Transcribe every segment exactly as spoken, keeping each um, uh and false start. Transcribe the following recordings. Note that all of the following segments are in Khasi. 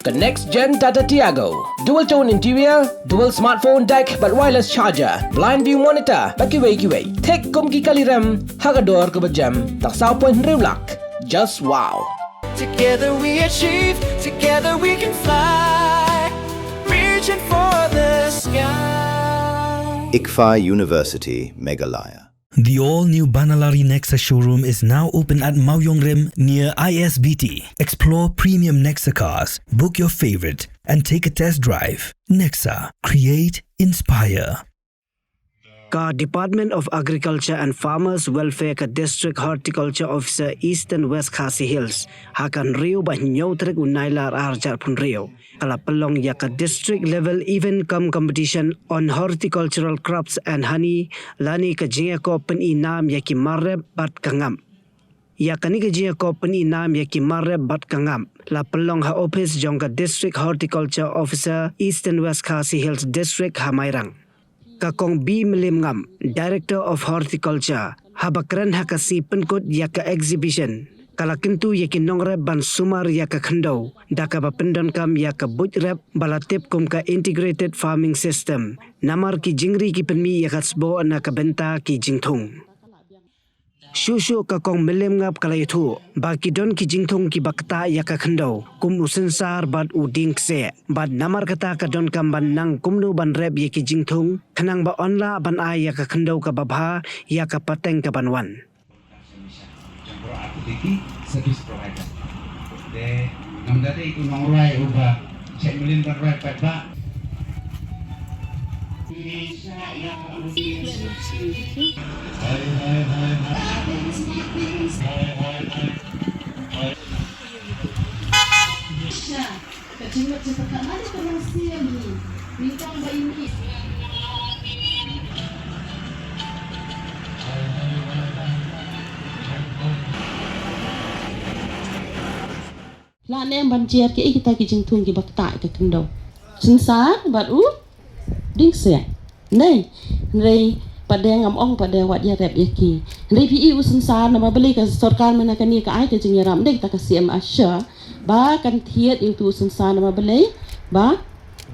The next gen Tata Tiago. Dual tone interior, dual smartphone deck, bad wireless charger, blind view monitor, bad kiwei kiwei. Thik kum ki kali rem, ha ka dor kaba jem, tang saw point hynriew lak. Just wow. Together we achieve, together we can fly. Reaching for the sky. ICFAI University, Meghalaya. The all-new Banalari Nexa showroom is now open at Mawiongrim near I S B T. Explore premium Nexa cars, book your favorite, and take a test drive. Nexa, create, inspire. Ka Department of Agriculture and Farmers Welfare ka District Horticulture Officer Eastern West Khasi Hills, ha ka hynriew bad hynñiew tarik u Nailar ar hajar arphew hynriew, ka la pynlong ïa ka District Level Event cum Competition on Horticultural Crops and Honey, lane ka jingïakob pyni nam ïa ki mar rep bad ka ngam. Ïa kane ka jingïakob pyni nam ïa ki mar rep bad ka ngam la pynlong ha ophis jong ka District Horticulture Officer Eastern West Khasi Hills District ha Mairang. Ka Kong B Mylliem Ngam, Director of Horticulture, haba kren ha ka sngi pynkut ïa ka exhibition, ka la kyntu ïa ki nongrep ban sumar ïa ka khyndew da kaba pyndonkam ïa ka buit rep ba la tip kum ka Integrated Farming System, namar ki jingri ki pynmih ïa ka sboh na ka bynta ki jingthung. Shuh shuh ka Kong Mylliem Ngam ka la ïathuh ba ki don ki jingthung kiba ktah ïa ka khyndew, kum u synsar bad u dieng kseh, bad namar kata ka donkam ban nang kumno ban rep ïa ki jingthung khnang ba yn lah ban ai ïa ka khyndew kaba bha ïa ka pateng kaban wan. Te ngam da dei u nongrwai uba check mlien ban rwai pat ba. La ne em ban jer ki, eh, kita ki jingthung kiba ktah ka khyndew. Synsar bad u dieng kseh. Nei, hynrei pat de ngam ong pat de wat ïarep ïa ki. Hynrei phi i u synsar, namar balei ka sorkar mynta kane ka ai ka jingïarap, dei kita ka C M ASHA ba kan thied ïa utu u synsar, namar balei ba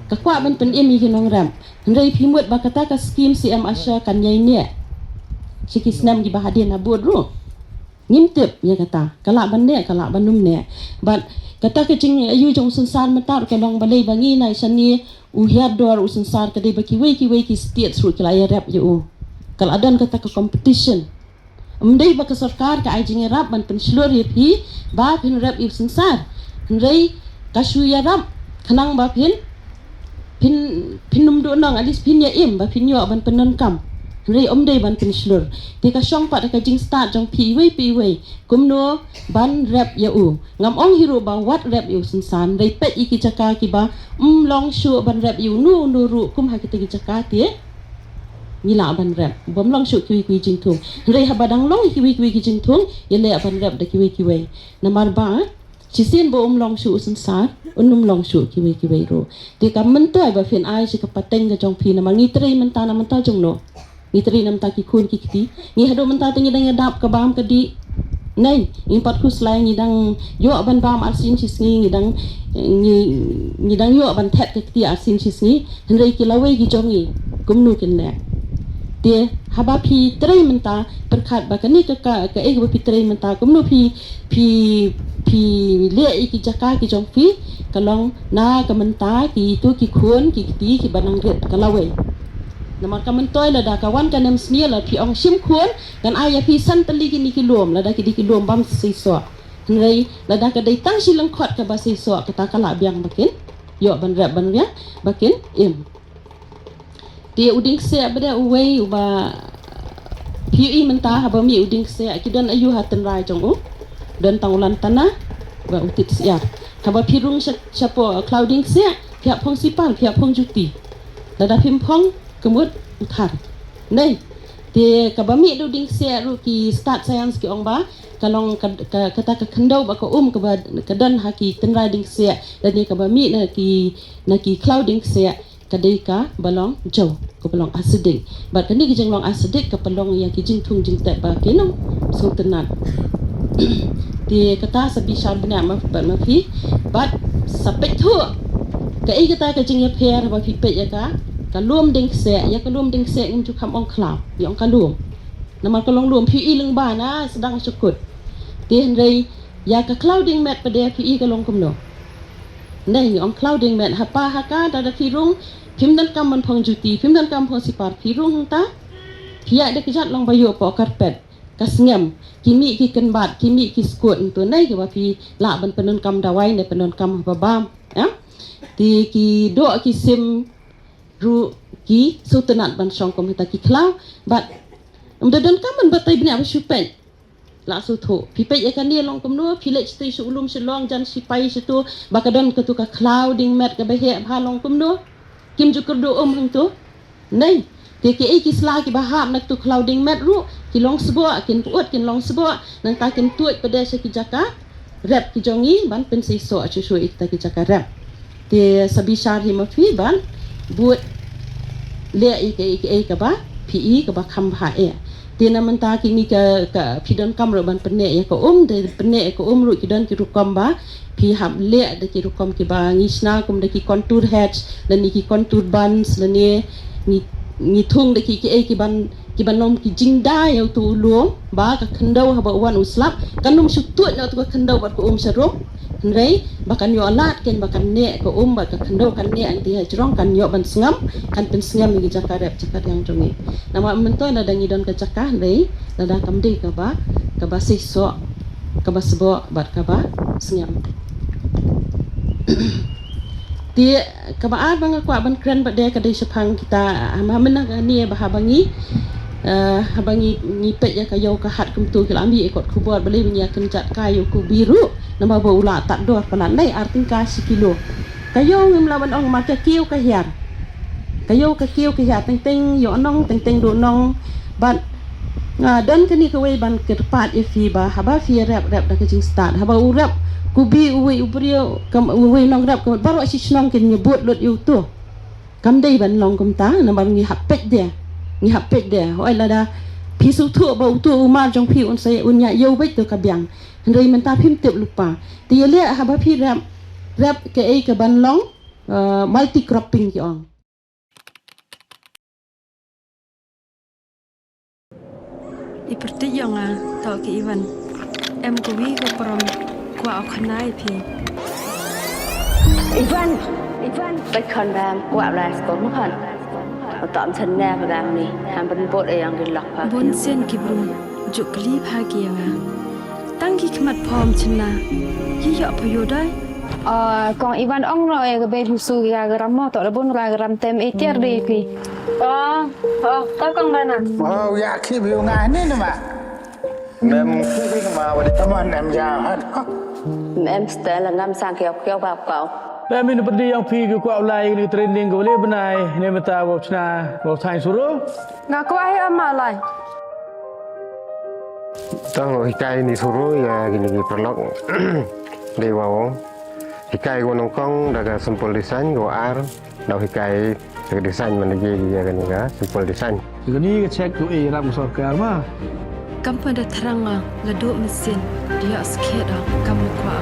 ka kwah ban pynim ïa ki nongrep. Hynrei phi mut ba kata ka skim C M ASHA kan ïai neh sha ki snem kiba hadien, ha bud ruh ngim tip ïa kata, ka lah ban neh, ka lah ban ym neh. Bad kata ka jingaiu jong u synsar mynta ruh ka long balei ba ngi na shane u hiar dor u synsar, ka dei ba kiwei kiwei ki state ruh ki la ïarep ïa u. Ka la don kata ka competition. Ym dei ba ka sorkar ka ai jingïarap ban pynshlur ïa phi ba phin rep ïa u synsar. Hynrei ka shu ïarap khnang ba phin, phin, phin ym duh nong, at least phin ïa im ba phin ïoh ban pyndonkam. Hynrei ym dei ban pynshlur. Te ka shong pat da ka jingstad jong phi iwei pa iwei kumno ban rep ïa u. Ngam ong hi ruh ba wat rep ïa u synsar, hynrei peit ïa ki jaka kiba ym long shuh ban rep ïa uno uno ruh kum ha kita ki jaka te ngi lah ban rep. Bym long shuh kiwei kiwei jingthung. Hynrei haba dang long kiwei kiwei ki jingthung, ïaleh ban rep da kiwei kiwei. Namar ba shisien ba um long shuh u synsar, un ym long shuh kiwei kiwei ruh. Te ka myntoi ba phin ai sha ka pateng ka jong phi, namar ngi trei mynta na mynta jong no. Ngi trei na mynta ki khun ki kti. Ngi haduh mynta te ngi dang ïadap ka bam ka dih. Nei, ngim pat khuslai, ngi dang ïoh ban bam arsien shisngi, ngi dang, ngi, ngi dang ïoh ban thet ka kti arsien shisngi. Hynrei ki lawei ki jong ngi kumno kin leh? Te haba phi trei mynta, pyrkhat ba kane ka, ka, kaei kaba phi trei mynta, kumno phi, phi, phi leh ïa ki jaka ki jong phi, ka long na ka mynta kitu ki khun ki kti kiba nang rit, ka lawei. Namar ka myntoi lada ka wan ka nemsniew, la phi ong shim khun, kan ai ïa phi san tylli kine ki lum, lada ki dei ki lum bym seisoh. Hynrei lada ka dei tang shi lyngkhot kaba seisoh, kata ka lah biang ba kin ïoh ban rep ban riang, ba kin im. Te u dieng kseh ba dei uwei uba phi ïohi mynta, haba mih u dieng kseh ki don aïu ha tynrai jong u? Don tang u lantana bad u tit syiar. Haba phi rung sha, shapoh khlaw dieng kseh, phi hap phong sipar, phi hap phong juti. Lada phim phong, ka mut u thar. Nei, te kaba mih da u dieng kseh ruh ki stad science ki ong ba ka long ka, ka, kata ka khyndew bad ka um kaba ka don ha ki tynrai dieng kseh, lane kaba mih na ki, na ki khlaw dieng kseh, ka dei kaba long jaw, kaba long acidic. Bad kane ka jinglong acidic ka pynlong ïa ki jingthung jingtep ba ki nang sngewtynnat. Te kata sa bishar bniah ma, bad ma phi, bad Sa peit thuh. Kaei kata ka jingïapher ba phi peit ïa ka, ka lum dieng kseh, ïa ka lum dieng kseh ngim ju kham ong khlaw, ïa ong ka lum. Namar ka long lum, phi i lyngba na sdang sha kut. Te hynrei ïa ka khlaw dieng met pat de phi i ka long kumno. Neh, ïa ong khlaw dieng met, ha pa ha ka da da phi rung, phim donkam ban phong juti, phim donkam phong sipar, phi rung hangta. Phi ïaid da kjat long ba ïoh poh karpet. Ka sngem, ki mih ki kynbat, ki mih ki skut, ntu neh kiba phi lah ban pyndonkam dawai ne pyndonkam haba bam, eh? Te ki doh ki sim ruh ki sngewtynnat ban shong kum hita ki khlaw, bad ym da donkam ban batai bniah ba shu peit. La shu thuh. Phi peit ïa kane long kumno, phi leit shatei sha u lum sha long jan shipai shatu, ba ka don katu ka khlaw dieng met kaba heh bha long kumno. Kim ju kyrduh um hangtu. Neh, te kiei ki sla kiba hap na katu khlaw dieng met ruh, ki long sboh, kin pyut, kin long sboh, nangta kin tuid pat de sha ki jaka rep ki jong ngi, ban pynseisoh shuh shuh ïa kita ki jaka rep. Te sa bishar hi ma phi ban bud leh ïa kiei kiei kaba phi i kaba kham bha eh. Te na mynta kine ka, ka phi donkam ruh ban pynneh ïa ka um, te pynneh ïa ka um ruh ki don ki rukom ba phi hap leh da ki rukom kiba ngi shna kum da ki contour heads, lane ki contour buns, lane ngi, ngi thung da ki kiei kiban, kiban long ki jingda ïa utu u lum, ba ka khyndew haba u wan u slap kan ym shu tuid noh utu ka khyndew bad ka um sha rung. Hynrei ba kan ïoh lad kein ba kan neh ka um bad ka khyndew kan neh, hangta ha jrong kan ïoh ban sngem, kan pynsngem ïa ki jaka rep jaka riang jong ngi. Namar mynta lada ngi don ka jaka hynrei lada kam dei kaba, kaba seisoh, kaba sboh bad kaba sngem. Te kaba ar ba nga kwah ban kren pat de ka dei shaphang kita, ha mynta kane ba haba ngi, eh, haba ngi, ngi peit ïa ka ïew ka hat kumtu ki la mih ïa kot khubor balei ba ngi ïa kynjat kai ïa u kubi ruh, namar ba u la tad dor palat, neh, ar tyngka shi kilo. Ka ïew ngim lah ban ong, namar ka kiew ka hiar. Ka ïew ka kiew ka hiar, teng teng ïoh nong, teng teng duh nong. Bad nga don kane kawei ban kyrpad ïa phi ba haba phi rep, rep da ka jingstad. Haba u rep kubi uwei u briew, kam, uwei u nongrep, kam, baroh shi shnong kin ïa bud lut ïa utu. Kam dei ban long kumta, namar ngi hap peit de. Ngi hap peit de. Hooid, lada phi sngewthuh ba utu u mar jong phi un sa, un ïa ïew beit, to ka biang. Hynrei mynta phim tip lypa. Te ïa leh haba phi rep, rep kaei kaban long, eh, multi cropping ki ong. I pyrtuid ïa nga, toh ki Ivan. Em kawi ka prom, kwah u khana ïa phi. Ivan, Ivan, bad khon bam, kwah blai sko mo khon. Utom chen ne pagam ni, ham pynbot ïa yang ki lok pha. Bun sien ki briew, juk kli pha ki ïa nga. Tang ki khmat phom chynna, ki ïoh pha ïoh dai. Ah, kong Ivan ong no ïa ka bei busu ïa ka ram mo, toh da bun ka ram tem e tiar dei phi. Oh, oh, ka kong Dana. Oh, ïa ki bi nga ni ni ma. Mem ki bi ma wa di. Taman em ja hat. Mem stel ngam sang kiau kiau ba kau. Mem in pyrdi yang phi ki kwah u lai ni training ko le bnai ne meta wa chna wa thang suru. Nga kwah hi ama lai. Tang hikai ni suru ïa kini ki paralok. Dei wa ong. Hikai ko nyngkong da ka simple design, ko ar da hikai da ka design man da ji ïa kani ka simple design. Kani ka check ko e rap ko sorkar ma. Kam pat da thrang nga la duh machine, dia skhet da kam kwah.